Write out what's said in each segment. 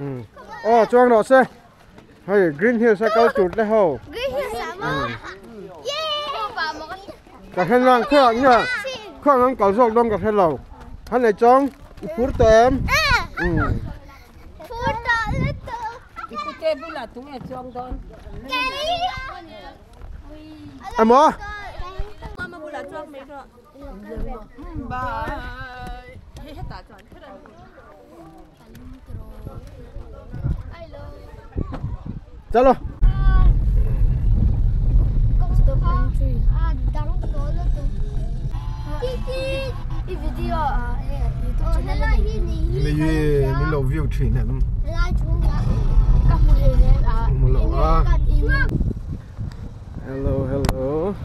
Aw chuang rawh se. Hei Green Hills a kal tur te ho. Green Hills ah maw? Ka hre nang khuah nge khuah nang kal zawk dawn ka hre lo. Han nei chawng i phur tawh em? Phur tawh lutuk. I pute bulah tunge chuang dawn? Emaw? Mama bulah chuang mai rawh. Bye. Hei hetah chuan. Chalo. Nei min lo view thin em. Hmu lo a. Hello hello.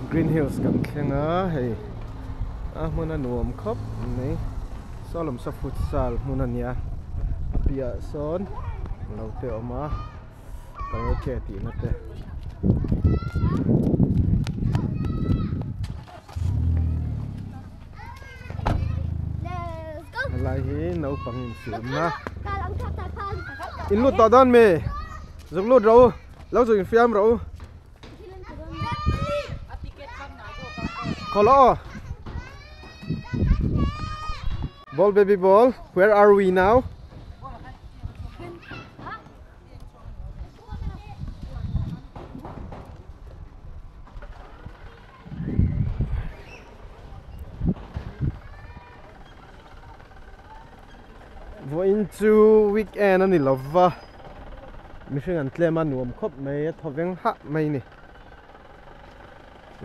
Green Hills kan thleng a hei a hmun a nuam khawp mai. Saw lam saw futsal hmun a nia a piahah sawn lo te a awm a karaoke tih na te helai hi naupang infiam na in lut tawh dawn mi zuk lut rawh u lo zuk infiam rawh u. Khawlh aw. Ball baby ball, where are we now? Vawiin chu weekend a ni lo va, mihring an tlem a nuam khawp mai a thaw veng hah mai a ni.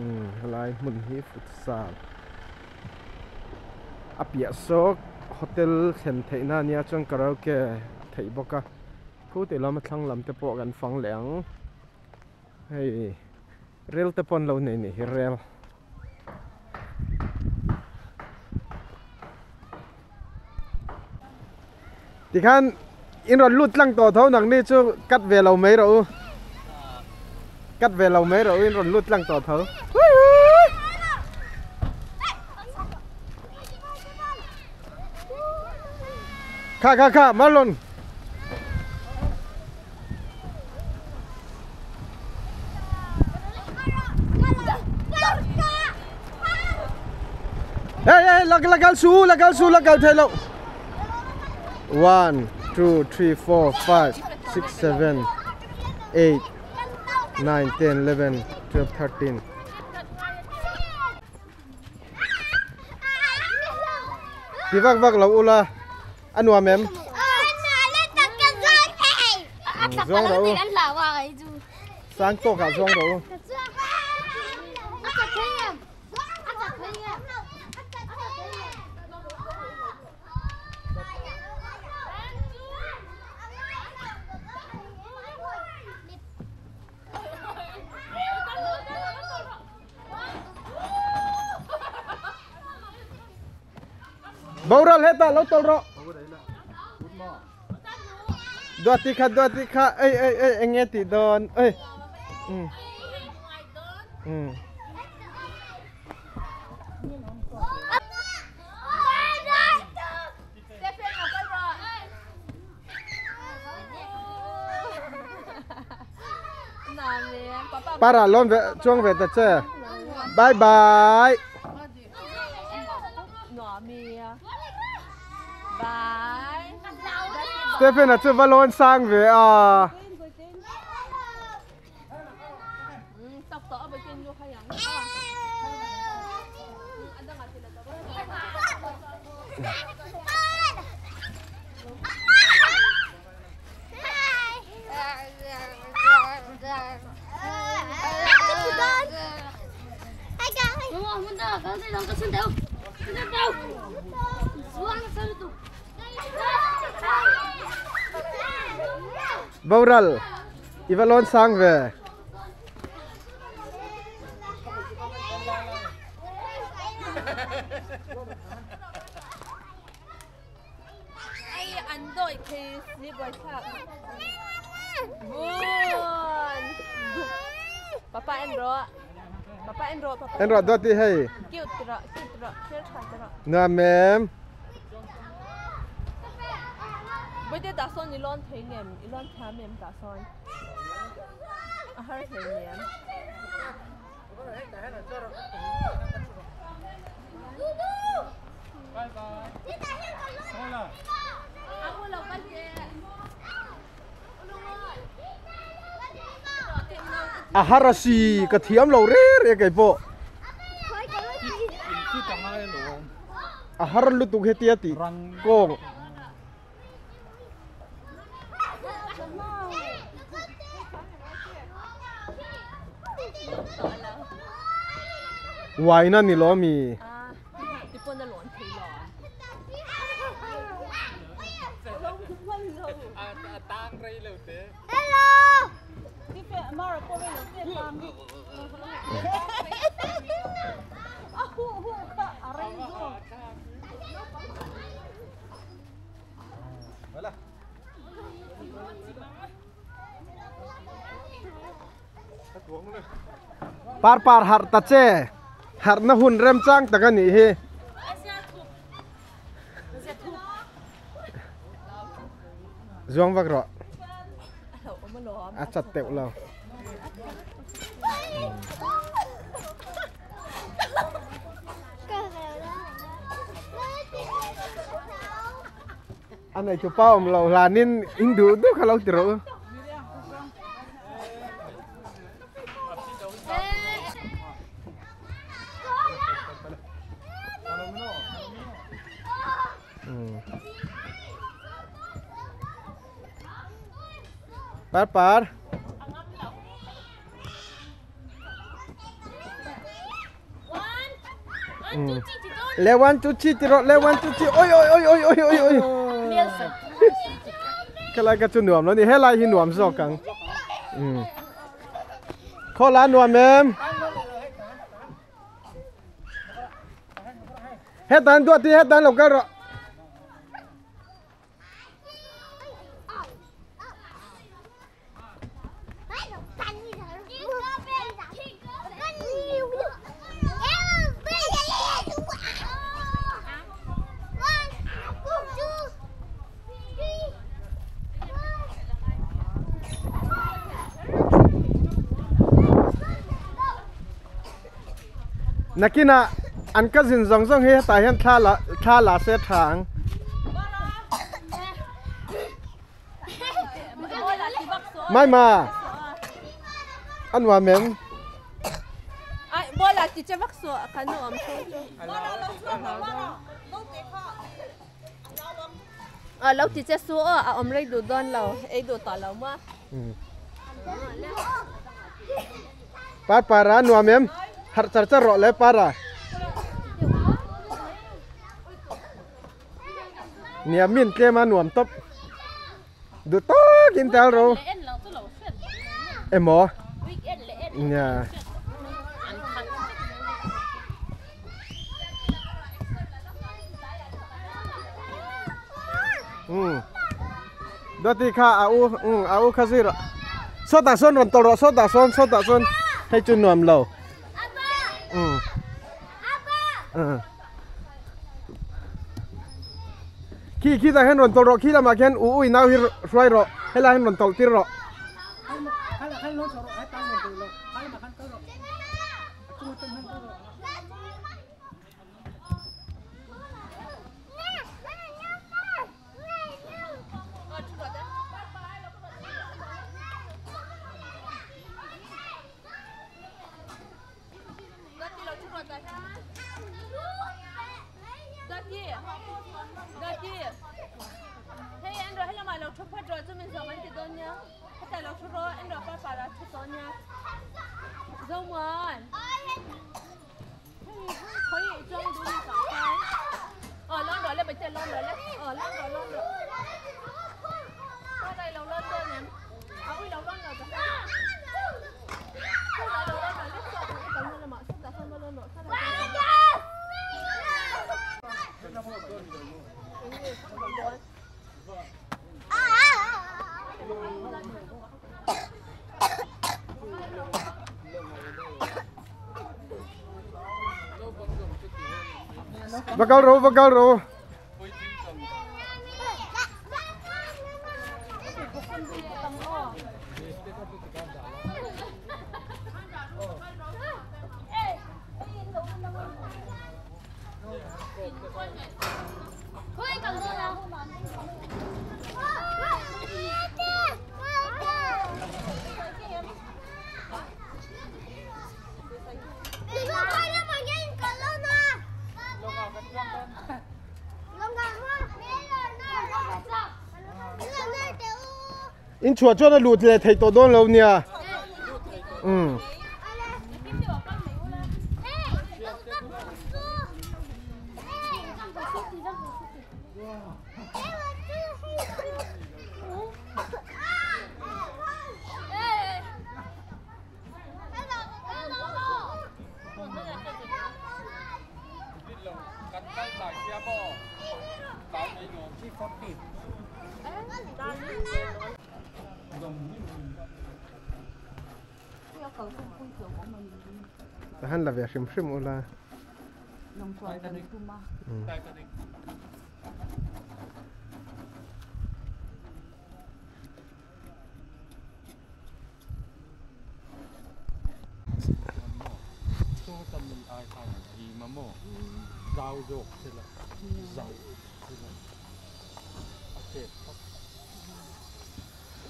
Umm helai hmun hi futsal a piah sawk hotel thlen theih na ania chuan karaoke a theih bawk a khu tih lama thlang lam te pawh kan fang leh ang hei rel te pawh an lo nei nih hi rel. Tikhan in rawn lut tlang tawh tho nang ni chu cut ve lo mai rawh u cut ve lo mai rawh u in rawn lut tlang tawh tho kha kha kha Marlon Hey hey la la kal su la kal su la kal thei lo 1 2 3 4 5 6 7 8 9 10 11 12 13 Ti vak vak lo ula a nuam em? Zuang rawh u. Sang tawk ah zuang rawh u. Boral hetah lo tawlh rawh. Duati kha duati kha ei ei ei eng nge tih dawn ei. Um. Um. Para lawm ve chuang ve ta che. Bye bye. Stephen a chu va lawn sang ve a. Boral i va lawn sang ve. En rawh dawt i hei. Nuam em. Bawihte tah sawn i lawn thei ngem? I lawn thiam em tah sawn? A har hle nia. A har a si ka thiam lo re re kei pawh. A har lutuk hetia tih kawng. Uaina ni lo mi. Par par harh ta che harhna hun remchang tak a nih hi. Zuang vak rawh a chat teuh lo. A nei tu pa awm loh hlanin in duh duh kha lo ti rawh u. Par par. Le one two three ti rawh le one two three oi oi oi oi oi oi oi. Khelai ka chu nuam lo ni helai hi nuam zawk ang. Khawla nuam em. Hetan duat hi hetan lo kal rawh. Nakinah an cousin zawng zawng hi hetah hian thla la thla la se tha ang. Mai ma a nuam em? Lo ti che su aw a awm rei duh dawn lo ei duh tawh lo maw. Par para nuam em harh char char rawh le para. Nia min tlem a nuam tawp duh tawkin tel ro emaw nia. Dawti kha a u a u kha zui rawh sawtah sawn rawn tawlh rawh sawtah sawn sawtah sawn hei chu nuam lo khi khi tah hian rawn tawlh rawh khi lamah khian u ui nau hi hruai rawh helai hian rawn tawlh tir rawh. Va kal ro va kal ro. In chua chuan a lut leh thei tawh dawn lo nia. Han la ve hrim hrim ula.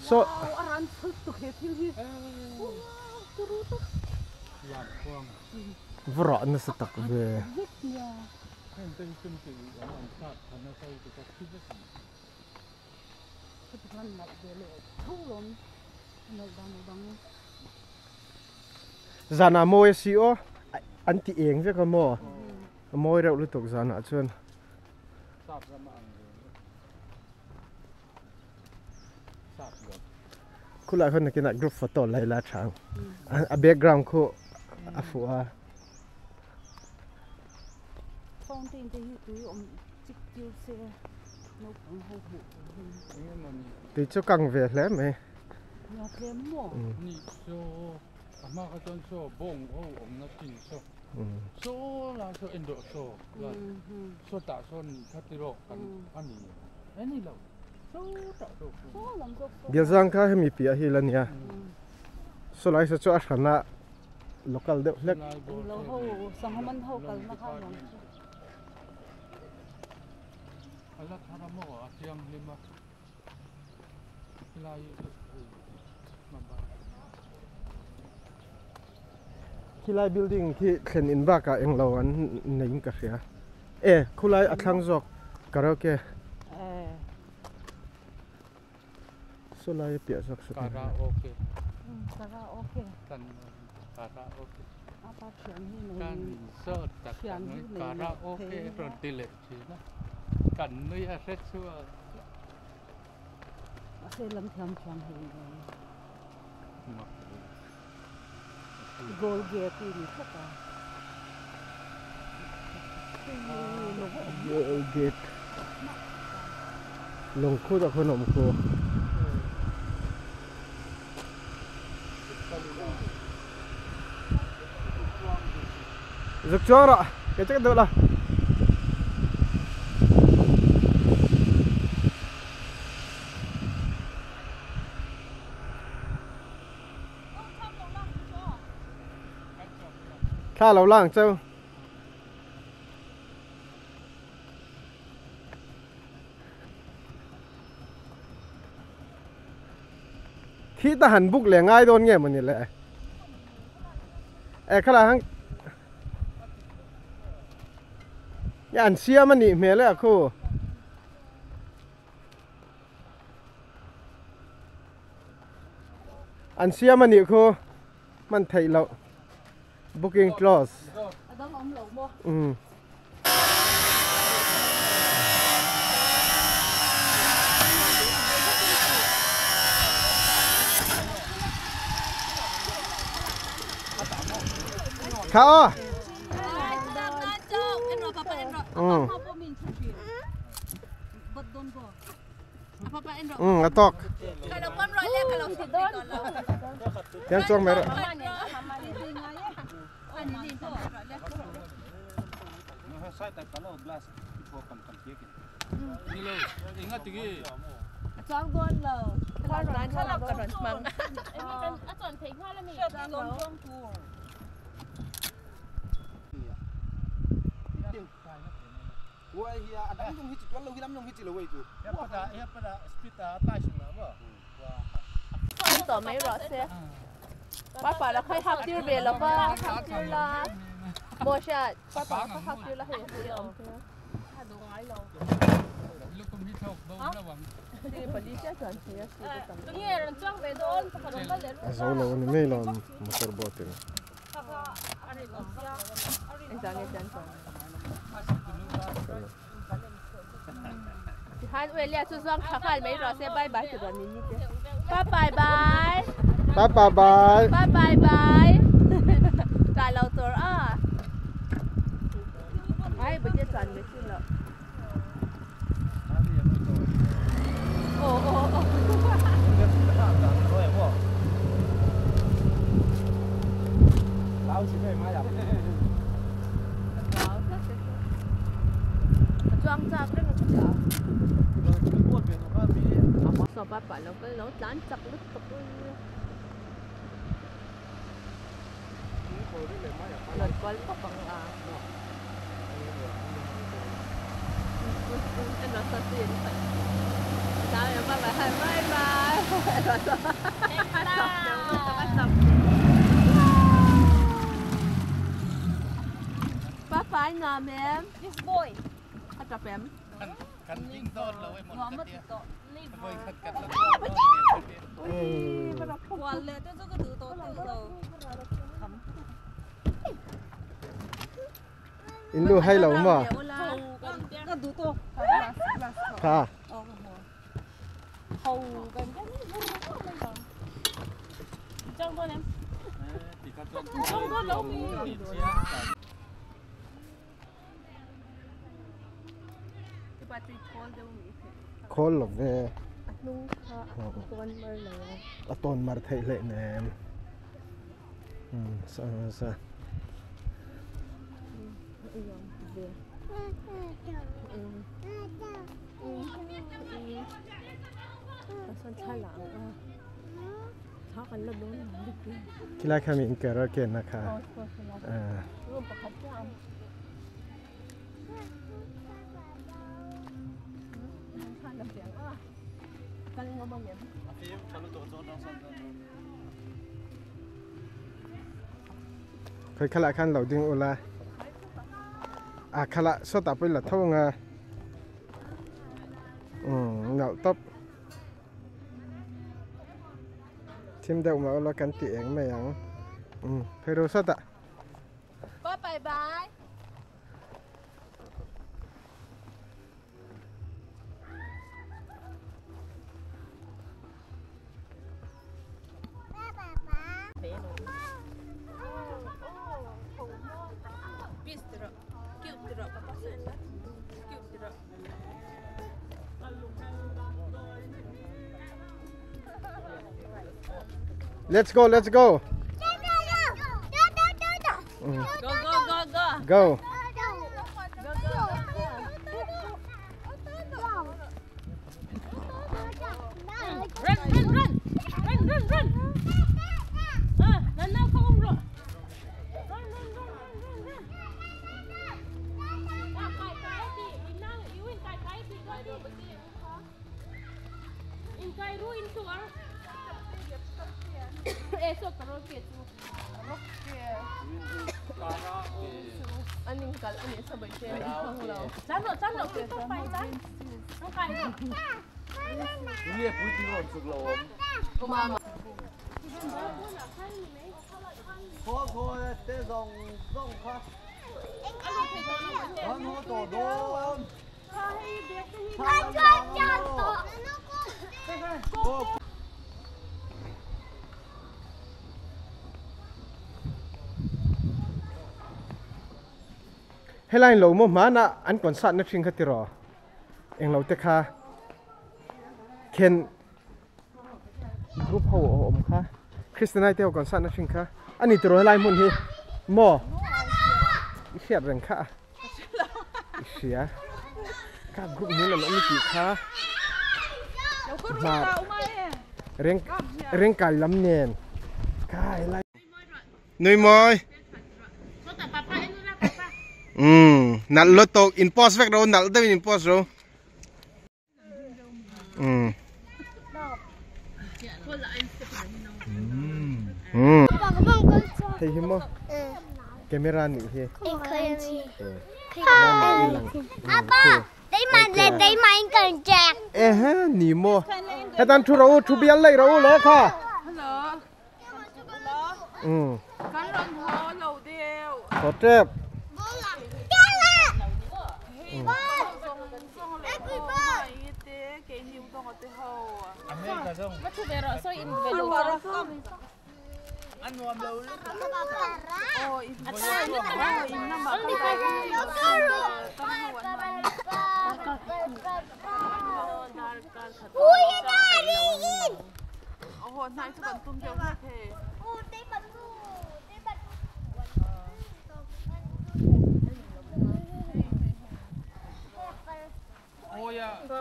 So vra na sa tak ve. Zana moi si o an ti eng ve ka mo. Moi reuh lutuk zana chuan. Khulai hon nakina group photo lai la thang. A background khu a fu a. Fountain te hi tui om chik tiu se no pang ho hu. Ti chu kang ve hle mai. Ya tle mo. Ni so ama ka chon so bong ho om na tin so. So la so endo so la. So ta so ni khatiro kan ani. Ani lo. Bialzang kha hemi pia hi lania. So lai sa chu a hrana local deuh hlek. Lo ho sanghaman ho kal na kha no. Ala thara mo a chiang lima. Lai Khilai building khi thlen in ba ka englo an nei ka hria. E khulai a thlang zawk karaoke. So lai pia zawk sa. Karaoke. Karaoke. Kan karaoke. Apa thian hi nei. Kan so tak karaoke ron ti le chi na. Kan nui a hret chua. A se lam thiam thiam hi. Goal gate ni thaka. Goal gate. Long khu da khonom khu. Rực cho rồi, cái chắc được là. Tha lâu lăng châu. Khi ta hẳn búc lẻ ngay đôn nghe mà nhỉ lệ. Ê khá là hăng. Ăn xia mà nị mẹ lệ cô. Ăn xia mà nị cô. Mình thấy lộ. Booking close. Ừ. Khao. Ừ. Ừ, atok. Tiếng chuông mẹ rồi. ต่อไม่รอเสียป้าป่าเราค่อยหักจิ้วเบลแล้วก็หักจิ้วละโมชั่นป้าป่าเขาหักจิ้วละเห็นเดียว Azolo ni mei lom motor boat in. 拜拜拜拜 拜拜拜 拜拜拜，大老头啊！哎，不接转没去了。哦哦哦！老鼠咩买入？装炸这个不假。สอบป้าเราก็เราล้านจักลึกตกหลัดก้อนปะปังอาอันนั้นสัตว์เลี้ยงไปจ้าอย่าไปไปบายบายป้าป้าหน่อแม่ This boy อาจจะเป็น กันยิงต้นเราไว้หมดกันเดียว 完了，这个都都都。 อินดูให้เรามั้ง ก็ดูตัว ค่ะ 好กัน จ้องตัวนั้น จ้องตัวเรามี โคลหลบเว นุ่งค่ะต้นมาเลย ต้นมาเทเลยแนมซะซะที่แรกค่ะมีอินเกอร์เกนนะคะเคยขละขั้นเหล่าดึงโอลาอ่ะขละสตับไปละท่องอ่ะเหล่าตบทีมเดียวมาเรากันตีเองไม่ยังเพโรสตะ บ๊ายบาย Let's go, let's go. Go, go, go, go. Go. Run, run, run. Run, run, run. Ah, nana kau umroh. Run, run, run, run, run, run. Eso karaoke tu. อันนี้กันอันนี้สบายใจของเราจ้าหนูจ้าหนูขึ้นไปจ้าต้องไป นี่พูดถึงรถสุกลม มา ขอขอเตะส่งส่งค่ะขอโนโตโดน ให้ไล่เหลวมั่วมานะอันก่อนสัตว์นักชิงคติรอเองเราเตะค่ะเคนรูปโผล่อมค่ะคริสตินายเตียวก่อนสัตว์นักชิงค่ะอันนี้ตัวไล่มุนฮีหม้อเสียบแรงค่ะเสียค่ะกลุ่มนี้เราไม่กี่ค่ะมาเร่งเร่งไก่ลำเนียนไก่ไล่นุ่ยมอย Nal lo tok in post vek ro nal deuhin in post ro. Hei hi maw camera nih hi. Ehe ni maw hetan thu ro thu bial lei ro le kha. Có trep.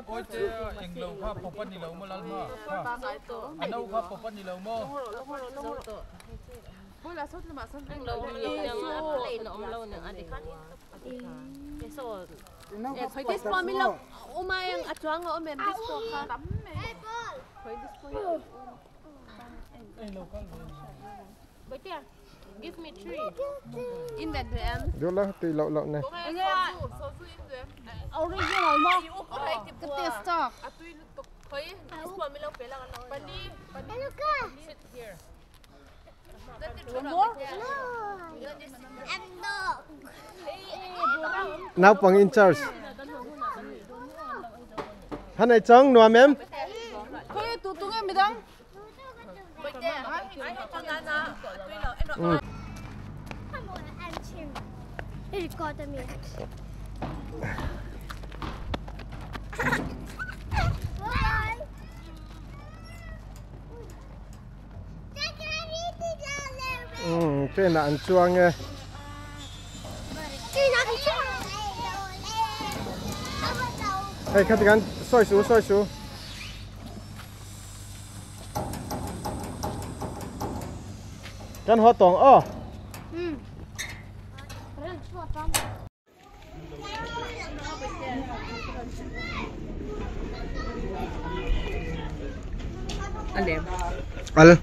Ôi thế anh lâu kha pop ni lâu mà lal ma anh đâu kha pop ni lâu mà Give me 3. In that them. Được là tùy lậu lậu này. Original mo. Cái stock. Now pang in charge. Hắn này trắng nuam em. Thôi tụi tụi em bị đắng. Trên là ăn chuông nghe. Hey, khát gắn soi xuống soi xuống. Căn hoa tòng ọ. Al.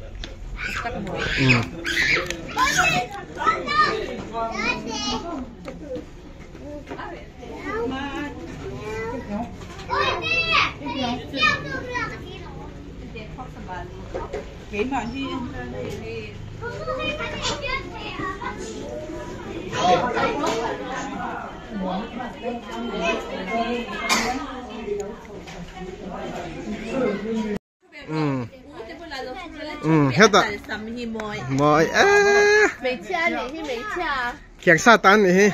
Hết ạ. Mọi á. Kiệt sa tán này.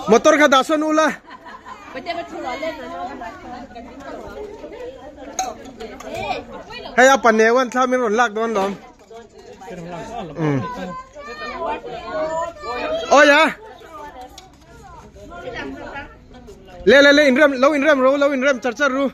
Motor ka dason ula. Hay apa newan thamin ron lak don lom. Oh ya. Le le le inrem lo inrem ro lo inrem char char ru.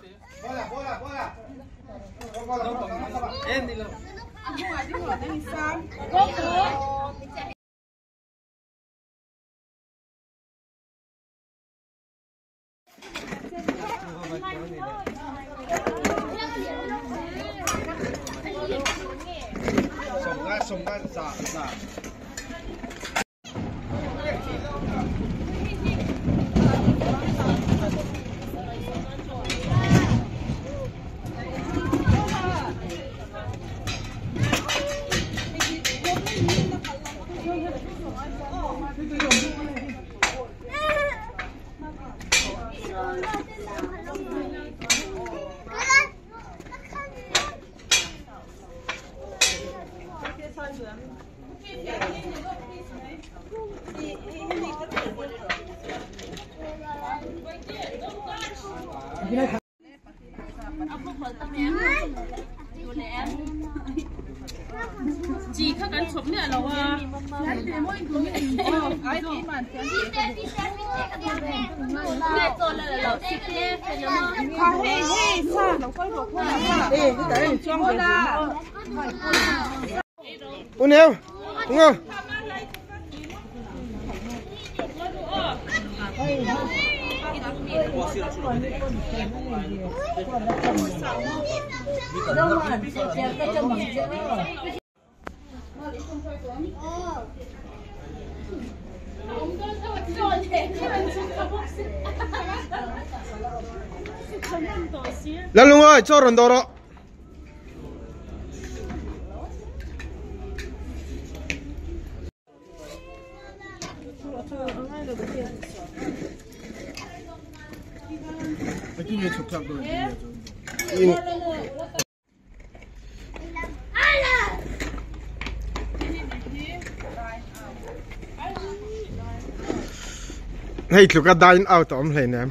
Uneu, unga. Lalung ơi, cho rần đồ đó. Hei tluka dine out awm hleinem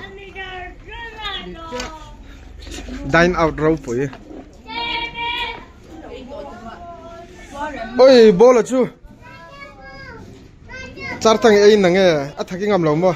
dine out ropui oi bola chu char tang ei nange a thaki ngam lo mo.